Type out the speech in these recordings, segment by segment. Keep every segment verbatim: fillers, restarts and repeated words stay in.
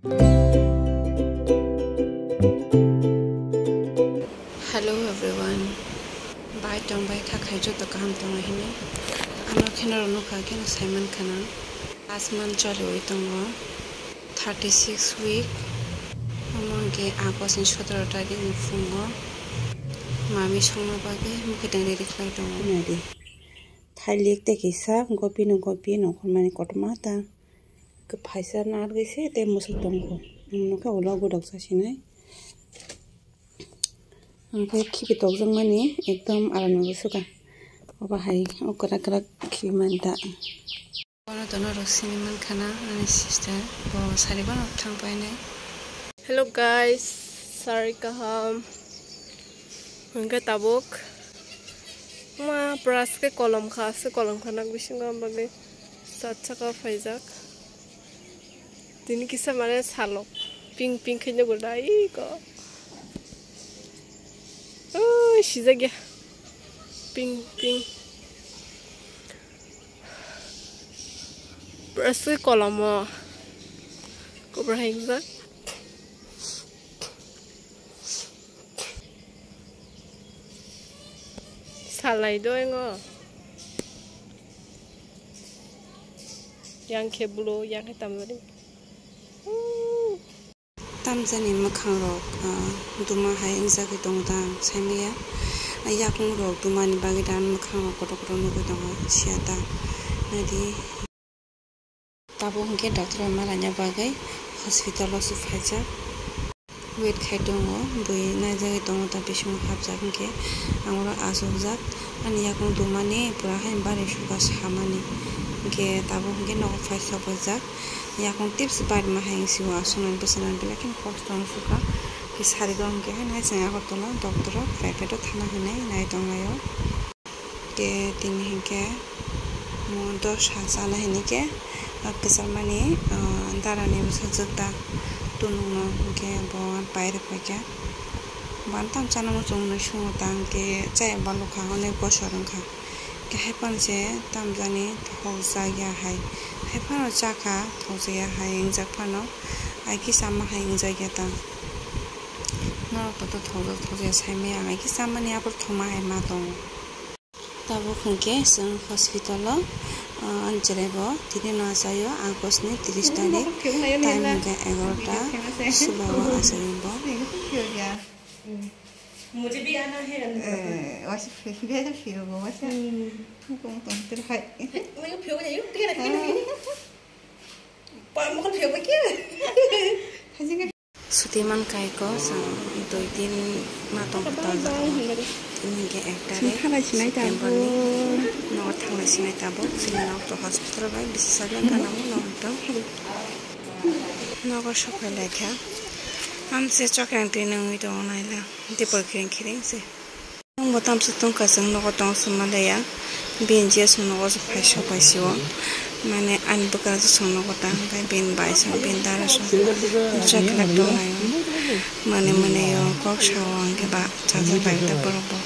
Hello everyone. Bai tong bai kha khai joto kaham tongo hini. Ano kheno rw nukha kheno saiman khana. Last month chaliwi tongo. Thirty six week. Omo hwnkhe August ni sotoro tarikh ni phungo. Mami songna bagwi mwkhwtwng ready khlai tongo. Nadi. Thailik tei kisa gopi no gopi nongkhormani kotorma ta. Kwphaisa narwgwi se tei mwswk tongo. Ang nukha ulo godok chasinai. Ang khe khibi tokjakmani ekdom aram nangwi suka. Obo hai o kwrak kwrak khibi mani ta. Bono tono rok sini mankha na ani sister. Bo sari bono thang painai. Hello guys, sari kaham. Hwnkhe tabuk ma pura aske kolom kha, aske kolom kha nak bisingo bagwi sat saka phaijak. Tini kisa mane salok pink pink khaino gwnai ko. Oi, sijak ya. Pink pink. Pura sui kolomo. Kubra hai jak. Salai do engo. Yang khe bulu, yang khe tamari. Tamjani mwkhang rok, ah, duma hai wngjagwi tongo da saimaya. Yakung rok duma ni bagwi da mwkhang rok kotor kotor nugwi tongo siya da. Nadi. Tabuk hwnkhe doctor bai ma laina bagwi hospital o se phaijak. Wait khai tongo, bui naijagwi tongo, ta bisingo hapjak hwnkhe ang oro achukjak. Ani yakung dumani pura hai bari sukha samani. Hwnkhe tabuk hwnkhe nogo phai sopajak. Yakung tips barima hai sio aswknani bwswknani belai kheno kosto wng sukha. Hwnkhe sarigo hwnkhe hai naising Agartala doctor o private o thana hinwi nai tonglaio. Khe tini hinkhe mo dosa chana hinikhe, ah, kwchangmani, ah, darani bwsajwk da tunukno hinkhe bo pairwk paikha. Bo ani tamo chana muchungno swngo ta hinkhe chaya balukha, onek bosor wngkha. Khe haiphano se tamjani thokjakya hai. Haiphano chakha thokjakya hai wngjak phano. Aiki chama hai wngjakya ta. Norok to thokjak thokjakya saimaya ang aiki chamani aphuru thoma hai ma tongo. Tabuk hwnkhe chwng hospital o, ah, ani chwrai bo tini no achaio August ni tris tarik, time hwnkhe egarota, suba o achaio bo. मुझे भी आना है अंदर। ए, वैसे फिर भी ऐसे फिर वो वैसे। हम्म। तुमको तो फिर है। मैं क्यों फिर जाइयो? तेरा फिर भी। पर मुझे फिर भी क्या? Suti man kai ko, sa dui din ma tong kha ta jaga. Tini hwnkhe ek tarik September ni nogo thanglai sinai tabuk. Chini nok to hospital bai bisi sajak gana mo nok to. Nogo sophai lai kha. Amse chokrang twi nungwi tongo naila. Tei pore khiring khiring se. Nwng bo tamsa tongkha, chwng nogo tong sima leya. Bini je chwng nogo se phai sok bai sio. Mane ani bwkra je chwng nogo ta, hwnkhe bini bai song, bini dara song. Chwk khlai tong laio. Mane mane yo kok sao hwnkhe ba chajak bai ta borok bo.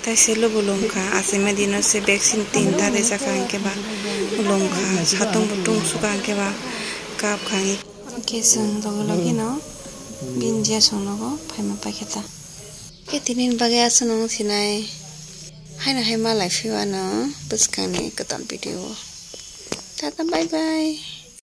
Tai se lubu lum kha, achaima dino se vaccine tinta rijak kha hwnkhe ba lum kha. Satung bo tung sukha hwnkhe ba kap kha. Hwnkhe chwng logi logi no bini je chwng nogo phaima paikha ta. Khe tini bagwi aswk nung sinai. Haino hai malai phiyano bwskangni kwtal video o. Tata, bye bye.